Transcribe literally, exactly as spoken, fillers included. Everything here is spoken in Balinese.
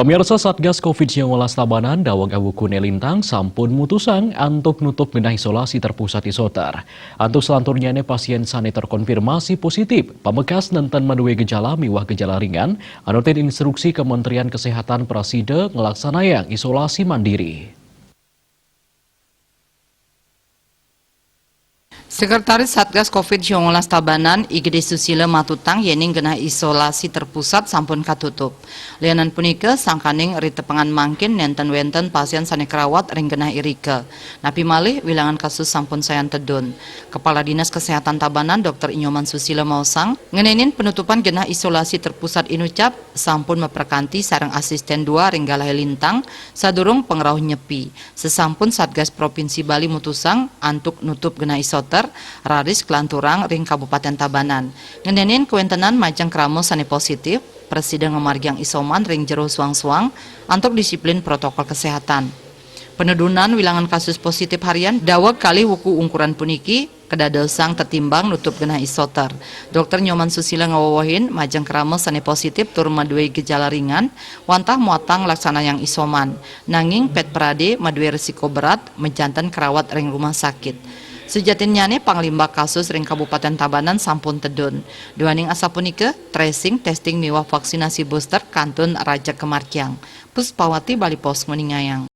Pemirsa, Satgas covid sembilan belas Tabanan daweg awuh kuné lintang sampun mutusang antuk nutup genah isolasi terpusat isoter. Antuk selanturnya né pasien sané terkonfirmasi positif, pamekas nénten madué gejala miwah gejala ringan, anutin instruksi Kementerian Kesehatan prasida ngelaksanayang isolasi mandiri. Sekretaris Satgas covid sembilan belas Tabanan, I G D Susila matutang yéning genah isolasi terpusat sampun katutup. Lianan punika, sangkaning ritepengan mangkin nénten wénten pasien sané krawat ring genah irika. Napi malih, wilangan kasus sampun sayan tedun. Kepala Dinas Kesehatan Tabanan, Dokter Inyoman Susila maosang, ngenénin penutupan genah isolasi terpusat inucap sampun maprakanti sareng asisten dua ring galahé lintang sadurung pangrauh nyepi. Sasampun Satgas Provinsi Bali mutusang antuk nutup genah isoter, raris kalanturang ring Kabupatén Tabanan. Ngenénin kawéntenan majeng krama sané positif, prasida ngamargiang isoman ring jero suang-suang antuk disiplin protokol kesehatan. Penudunan wilangan kasus positif harian daweg kalih wuku ungkuran puniki kadadosang tetimbang nutup genah isoter. Dokter Nyoman Susila ngawewehin majeng krama sané positif tur madué gejala ringan, wantah muatang laksanayang isoman. Nanging pét pradé madué risiko berat, majanten krawat ring rumah sakit. Sujatinnyané panglimbak kasus ring Kabupatén Tabanan sampun tedun. Duaning asapunika, tracing, testing miwah vaksinasi booster kantun rajeg kamargiang. Puspawati, Bali Post, nguningayang.